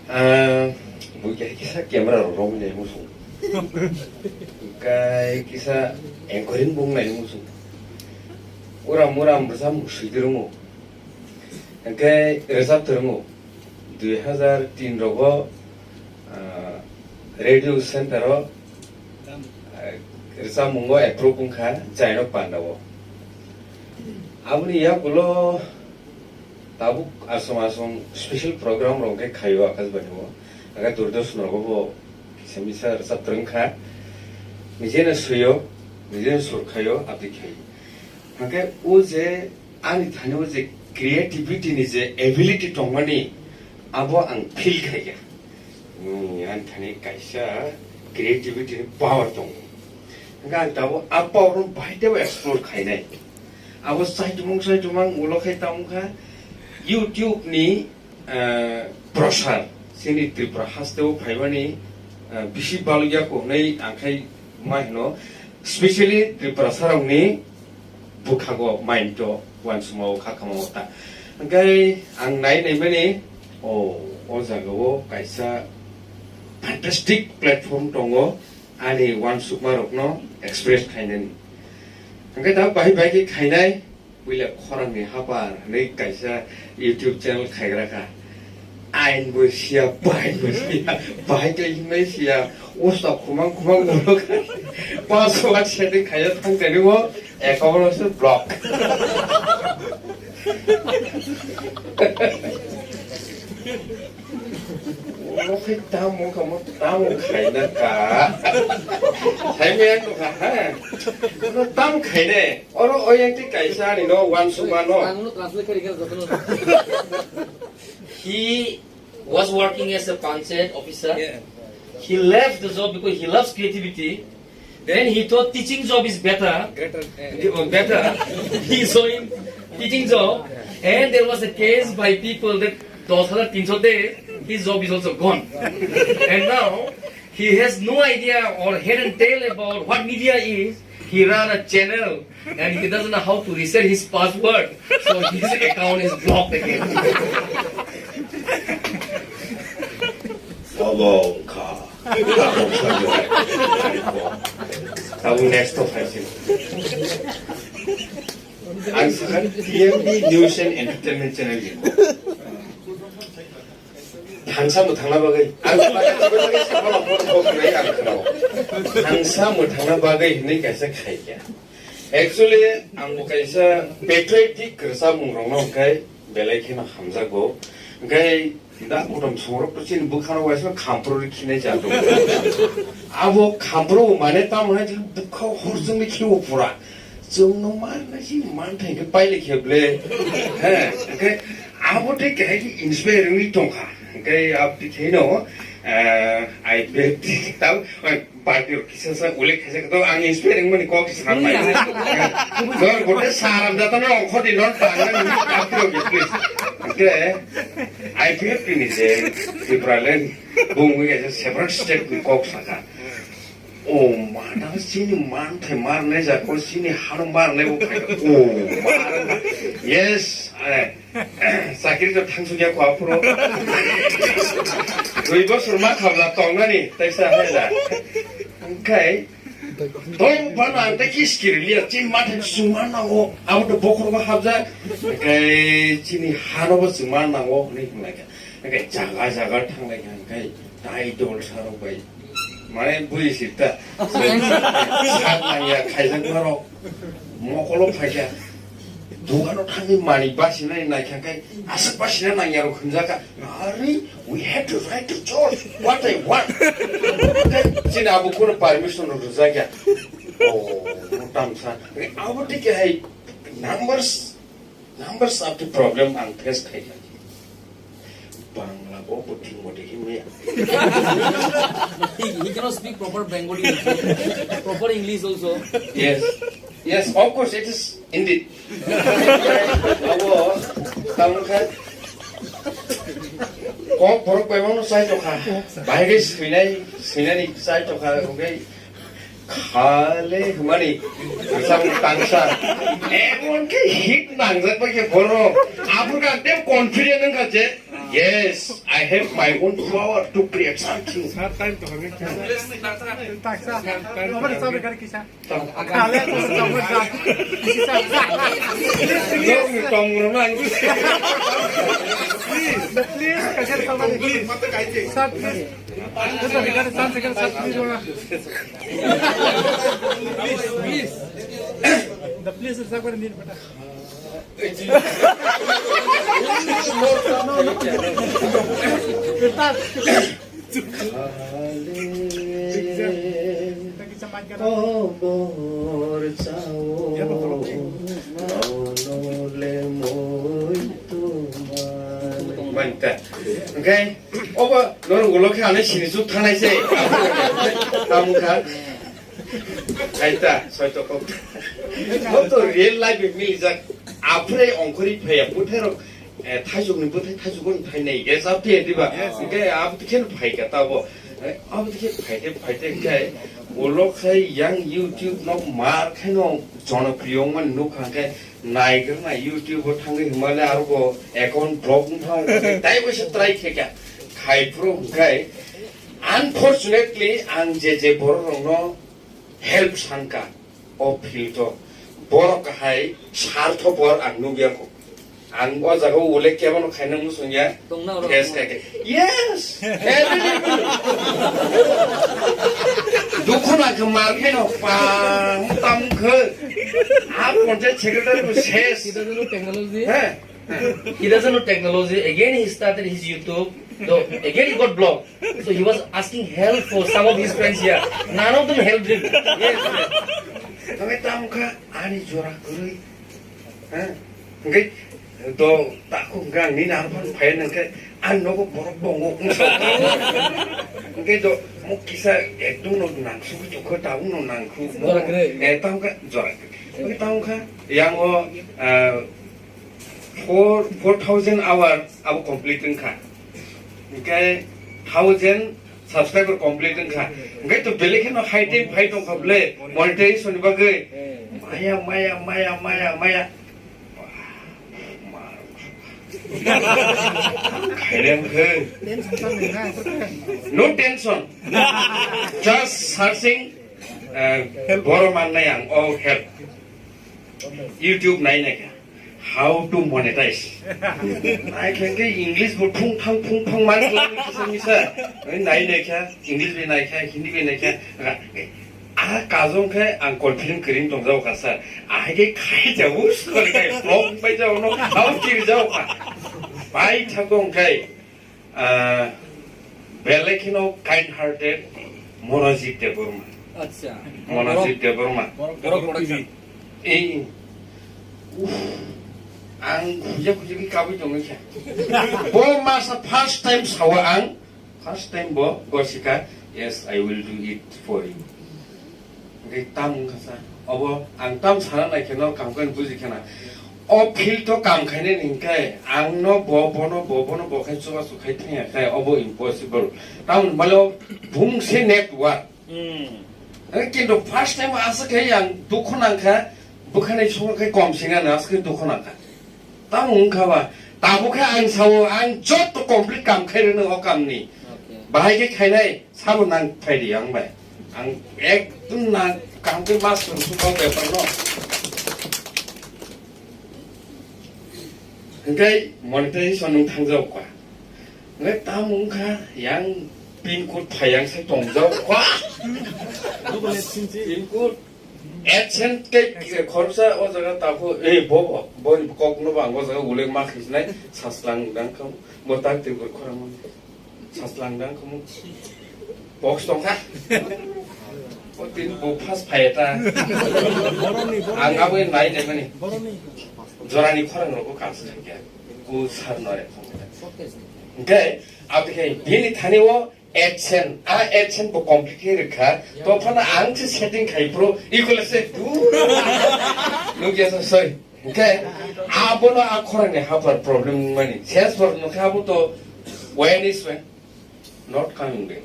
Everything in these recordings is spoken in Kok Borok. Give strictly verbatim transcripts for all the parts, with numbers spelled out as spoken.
Ah, bo kisa camera rok romwi nai muchung. Kai kisa anchoring bung nai muchung. Uram uram bwsa sui twrwngo. Hwnkhe rwchap twrwngo. Dui hazar tin rogo, ah, radio center o, ah, rwchapmungo approve wngkha Jainok Panda o. Aboni yakulo tabuk aswng aswng special program rok khe khaio Akashbani o. Aga Doordarshan rogo bo kisa misa rwchap twrwng kha. Nijeno suio, nijeno sur khaio, abdi khaio. Hwnkhe o je ani thani o je creativity ni je ability tongmani, abo ang feel khaikha. Hmm, ani thani kaisa creativity ni power tongo. Hwnkhe ang tabuk a power no bahai teibo explore khainai. Abo saitumung saitumung ulo khai tamo kha YouTube ni, eh, prosar chini Tripura hasteo phaimani, eh, bisi balukya ko hwnwi ang khai ma hino, specially Tripura sarokni bwkhago mind o uansukma o kha kama o ta. Hwnkhe ang nai naimani, o, o jaga o kaisa fantastic platform tongo ani uansukma rokno express khainani. Hwnkhe da bahai bahai khe khainai, buila khorang ni hapar hwnwi kaisa YouTube channel khaigra kha. Ain bo siya, bain bo siya, bahai khe himnai siya, usta khumang khumang borok. Password setting khaiya thang tani o, account o se block. Ulo khe tamo kamo tamo khaina ka. Hai me ang ka ha. Ulo tam khaine. Oro oyang ti kaisa ani no uansukma no. Ang no translate kari kari jotono. He was working as a panchayat officer. Yeah. He left the job because he loves creativity. Then he thought teaching job is better. Greater, eh, Better. He joined teaching job. And there was a case by people that dos hazar tinso de, his job is also gone. And now he has no idea or head and tail about what media is. He run a channel and he doesn't know how to reset his password, so his account is blocked again. Abo wngkha. Abo next to phaising. Ang sakha T M B News and Entertainment Channel ni. Thansa mwthangna bagwi. Ang sakha mwthangna bagwi ang khnao. Thansa mwthangna bagwi hinwi kaisa khaikha. Actually, ang bo kaisa patriotic rwchapmung rokno hwnkhe belai kheno hamjakgo. Hwnkhe da bodom songrok to chini bwkhano waisa khampro ri khinai cha tongo. Abo khampro mane tamo hai bwkha horjwngni khiwo pura. Chwngno manna si manthai khe paile khe ble. He, hwnkhe abo tei kahai khe inspire wngwi tongkha. Hwnkhe abo tei khe no, eh, I bet tau, Party rok kisa sa ulik khaisa khe to ang inspire wngmani kok se sanmai. Dor gote saram jatano ongkhordi non tangna ni party rok please. Hwnkhe I P F T ni je Tipraland bung wngwi kaisa separate state ni kok saka. O mada chini manthai marnai jako chini hano marnai bo khaika. O mada. Yes, eh. Chakri to thangsukya kho aphuru. Dui bosor ma khabla tongnani, taisa haila. Hwnkhe, tong bana ang tei kiskiri liya, chini matha chuma nango, abo to bokhorogo habjak. Hwnkhe, chini hano bo chuma nango, hwnwi hwnlaikha. Hwnkhe, jaga jaga thanglaikha, hwnkhe, tai dol sarok bai. Mane bui sirta. Sak nangya, khaijakmarok. Mokolo phaikha. Dogano thangwi manwi basinai naikha khe aswk basina nangya rok hwnjakha. Ari, we have the right to choose what I want. Chini abo kuno permission rok rwjakya. Oh, tamsa. Abo tike hai numbers, numbers of the problem ang face khaikha. Bangla bo buting mode himya. He, he cannot speak proper Bengali, proper English also. Yes, yes, of course, it is indeed. Abo, tamkha, kok borok bai mano sai tokha. Bahai ke sinai, sinai ni sai tokha, okay. Khale hwnmani, rwchapmung tangsa. Emon khe hit nangjak bai khe borok. Aphuru khe ang tei confident wngkha je, Yes, I have my own power to create something. Sir, time to hangin kisa. Tak, sir. Sir, time to hangin kisa. Please, please, please. Sir, please. Sir, please. Sir, please. The please, sir, Obor chao onole moi tumar. Manta. Okay. Obo norok ulo khe ani sini chuk thanai se. Tamukha. Aita, soito kok. Bo to real life milijak. Aphre ongkhori phaya, bwthairok, eh, thaijokni bwthai, thaijokni thai nai, gas up tiya diba? Yes. Hingke abo tikhe no phaika tabo. Eh, abo tikhe phaite, phaite hingke ulo khai yang YouTube no mar khaino jonopriyo wngmani nukha hingke naigrana YouTube o thangwi himale aro bo account block wngkha. Taibo se try khaika. Khai phuru hingke unfortunately ang je je borok rokno help sanka, o field o. Borok kahai sartho bor ang nukya kho. Ang o jaga o ule kebo no khaina muchung ya. Tongna oro. Yes, kake. Yes! Available. Dukhu na khe mar khe no pang tam khe. A content secretary bo ses. He doesn't know technology. He? He doesn't know technology. Again, he started his YouTube. Though, again, he got blocked. So he was asking help for some of his friends here. None of them helped him. Yes, yes. Tamo tamo kha ani jora kwrwi. Ha? Hingke do takhuk hingke ang nini aro phano phai nang khe ani nogo borok bongo wngsa. Hingke do mo kisa ekdom no nang sugui tongkha, tabuk no nang khu. Jora kwrwi. Eh, tamo kha jora kwrwi. Hingke tamo kha yang o, ah, four, four thousand hour abo complete wngkha. Hingke thousand subscriber complete wngkha. Hingke to belai kheno high time phai tongkha ble monetization ni bagwi. Maya, maya, maya, maya, maya. Khairem khe. No tension. Just searching, uh, boro mannai ang, oh, help. YouTube nai nai kha. How to monetize? Nai khe ke English bo phung phang phung phang man kisa misa. Nai nai kha, English bi nai kha, Hindi bi nai kha. A kajong khe ang confident kwrwng tong jao kha sir. Ahai khe khai jao, sir khai blog bai jao no, how kiri jao kha. Bai thakong khai. Ah, belai kheno kind hearted Monojit Debbarma. Acha. Monojit Debbarma. Borok production. Ei, uff, ang khuja khuja khe kabui tongwi kha. Bo masa first time sawa ang, first time bo gosika, "Yes, I will do it for you." Hingke tam wngkha sa. Obo ang tam sana nai khe no kam khe buji khana. O field o kam khainai hingke ang no bo, bono bo, bono bo khai chubachu khai thangya khe obo impossible. Tam hwnba le o bung se network. Hmm. Hingke kintu first time aswk khe ang dukhu nang kha, bwkhanai songwk khe kom singano aswk khe dukhu nang kha. Tamo wngkha ba, tabuk khe ang sao, ang joto complete kam khai rwno o kamni. Okay. Bahai khe khainai, sabo nang phaidi ang bai. Ang ekdom nang kam khe mas swrwng sukha o bepar no. Hingke monetization nwng thangjao kha. Hingke tamo wngkha, yang pin code phai yang sai tongjao kha. Pin code. AdSense khe khoroksa o jaga takhuk, eh, bo, bo, boni kokno bo ang o jaga ulik ma khisnai, saslang dang kham, bo tak twi bwrwi khorang mani. Saslang dang kham. Box tong kha. O tin bo phas phai ta. Ang abo nai nai mani. Jorani khorang rok bo kal sa khe. Ku sar no re kham. Hingke, abo khe bini thani o AdSense, a AdSense bo complete khe rwkha. To phano ang se setting khai pro, equal se du. Nukya sa soi. Hingke, abono a khorang ni hapar problem mani. Ses por nukha abo to when is when, not coming back.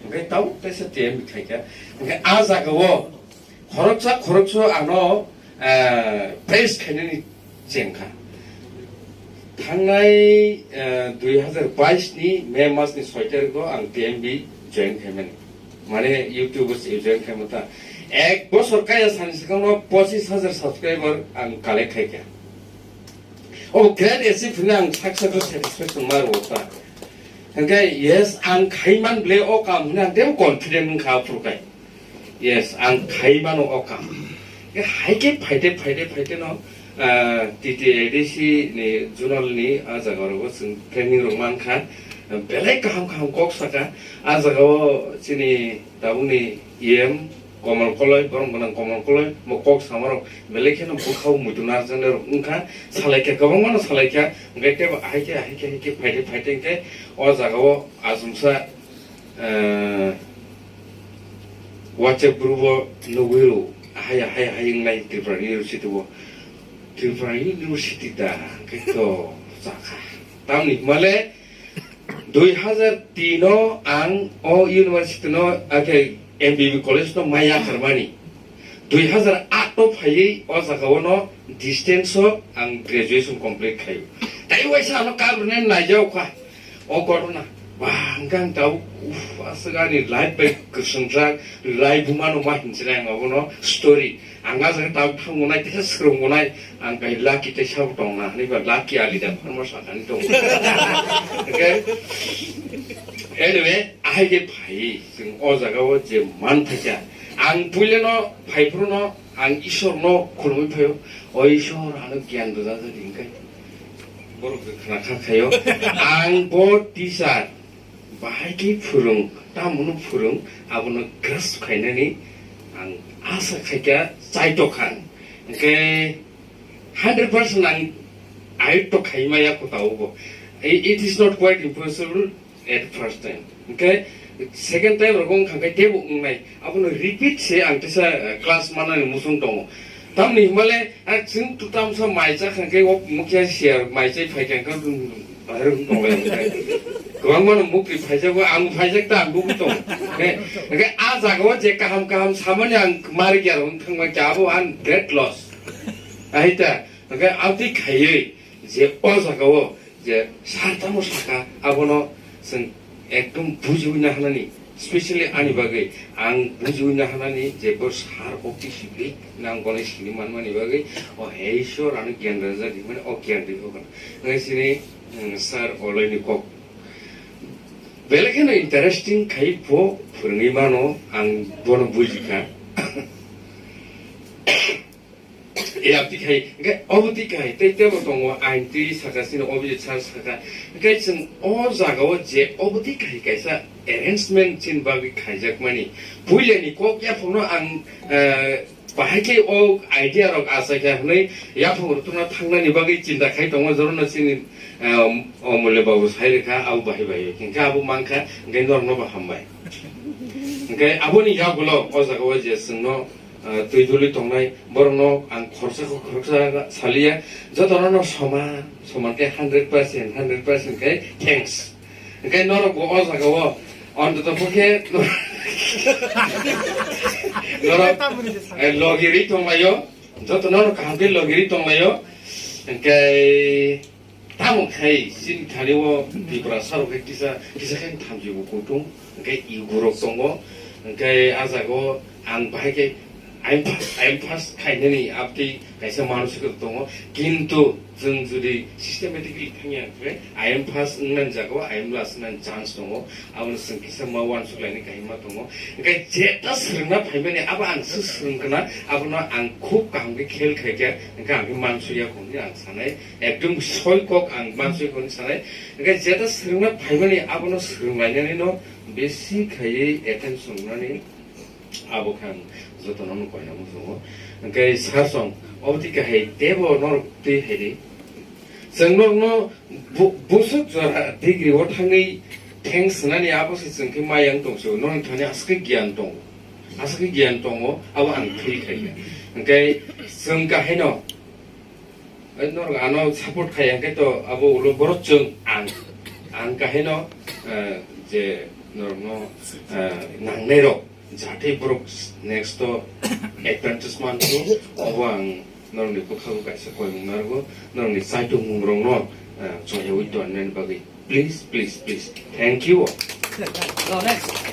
Hingke tamo tesa T M khai kha. Hingke a jaga o khoroksa khoroksa ano, eh, face khainani chengkha. Thangnai, eh, dui hazar bais ni May mas ni soi tarikh o ang T M B join khaimani. Mane YouTube o se join khaima ta. Ek bosor kaya sani swkang no pochis hazar subscriber ang collect khaikha. O great achievement ang sak sak satisfaction ma rwo ta. Hingke yes, ang khaiman ble o kam hwnwi ang teibo confident wngkha aphuru kai. Yes, ang khai mano o kam. Ke hai khe phaite, phaite, phaite no, ah, T T A D C ni zonal ni a jaga rogo chwng training rok mankha. Belai kaham kaham kok saka. A jaga o chini tabukni E M Komol Koloi, borok gwnang Komol Koloi, bo kok samarok belai kheno bwkhao muitu narwkjaknai rok wngkha. Salaikha, kwbangma no salaikha. Hwnkhe teibo hai khe, hai khe, hai khe phaite, phaite hwnkhe o jaga o achomsa eh, WhatsApp group o nugwi rw, ahai, ahai, ahai wngnai Tripura University o. Tripura University da, khe to chakha. Tamni hwnmale dui hazar tin o ang o university no, akhe M B B college no maya kharmani. Dui hazar aat o phaiwi o jaga o no distance o ang graduation complete khaio. Tai waisa ano kar rwnai naijao kha. O korona, ba, hwnkhe ang tabuk, uff, aswk ani life bai kwswngjak, life bumano ma hinsinai ang abono story. Ang a jaga tabuk thangmonai, teisa swrwngmonai, ang kai lucky teisa bo tongna, hwnwi ba lucky ali da pharma sakani tongo. Hwnkhe, anyway, ahai khe phai, chwng o jaga o je man phaikha. Ang puilano phai phruno, ang Ishwar no khulumwi phaio, o Ishwar ano gyan rwjak di hwnkhe. Borok je khna kha khaio. Ang bo teacher, bahai khe phwrwng, tamoni phwrwng, abono grasp khainani ang asa khaikha, chaitokha. Hwnkhe hundred percent ang ayukto khai maya kho tabukbo. I-, it is not quite impossible at first time. Hwnkhe second time rogo wngkha khe teibo wngnai. Abono repeat se ang teisa, eh, class manani muchung tongo. Tamni hwnmale, ah, chwng twtamsa mai chakha khe o mukya siya mai chai phaikha khe, hmm, bahai rok tonglai hwnkhe. Kwbangma no mukti phaijago, ang phaijak ta, ang bukti tongo. Hwnkhe, hwnkhe a jaga o je kaham kaham samani ang marikya rok wng thangma khe abo ang great loss. Ahita, hwnkhe abdi khaiwi je o jaga o je sar tamo saka, abono chwng ekdom bujiwi nahanani, specially ani bagwi ang bujiwi nahanani je bo sar o kisi bik nang goni sini manmani bagwi o heiswr ano gyan rajak himani o gyan rikho kana. Nang sini, mm, sar oloini kok belai kheno interesting khai bo phwrwngwi mano, ang bono bujikha. E abdi khai, hwnkhe obo twi khai, tei tebo tongo, ain twi saka chini Abhijit sir saka. Hwnkhe chwng o jaga o je obo twi khai kaisa arrangement chini bagwi khaijakmani. Puilani kok yaphangno ang, eh, bahai khe o idea rok achaikha hwnwi yaphang rwtwkno thangnani bagwi chinta khai tongo, jorono chini, eh, Omulya babu sai rwkha, abo bahai bai hwnkhe abo mankha, hwnkhe norokno bo hambai. Hwnkhe aboni yagulo o jaga o je chwngno ah, twi duli tongnai borokno ang khoroksa kho khoroksa saliya, jotono no soman soman khe hundred percent, hundred percent khe thanks. Hwnkhe norok bo o jaga o ontoto pokhe norok, eh, logirwi tonglaio, jotono no kaham khe logirwi tonglaio, hwnkhe Tamo khai chini thani o Tiprasa rok khe kisa, kisa khe thamchi bo kutung, hwnkhe ego rok tongo, hwnkhe a jaga o ang bahai khe I'm first, I'm first khainani abtwi kaisa manusic rok tongo, kintu chwng jodi systematically thangya hwnkhe I am first wngnani jaga o I am last wngnani chance tongo, abono chwng kisa ma uansuk lainai kahima tongo, hwnkhe jeta swrwngna phaimani abo ang se swrwng khna, abono ang khub kaham khe khel khaikha, hwnkhe ang khe mansukya hwnwi ang sanai. Ekdom soi kok ang mansoi hwnwi sanai. Hwnkhe jeta swrwngna phaimani abono swrwnglainani no besi khaiwi attention rwnani abo khe ang jotono no koina muchungo. Hwnkhe sir song, obo twi kahai tebo norok twi hai di. Chwng norokno bu-, busuk jora degree o thangwi thanks hwnani abo se chwng khe maya wng tong se, norokni thani aswk khe giyan tongo. Aswk khe giyan tongo, abo ang feel khaikha. Hwnkhe chwng kahaino Ai, norok ano support khai, hwnkhe to abo ulo borok chwng ang, ang kahaino, eh, je norokno, eh, nangnai rok, jate borok next to advantage manthung, abo ang norokni bwkhago kaisa koimung narwgo, norokni chaitokmung rokno, Choyawi tongnani bagwi, please, please, please. Thank you. Go next.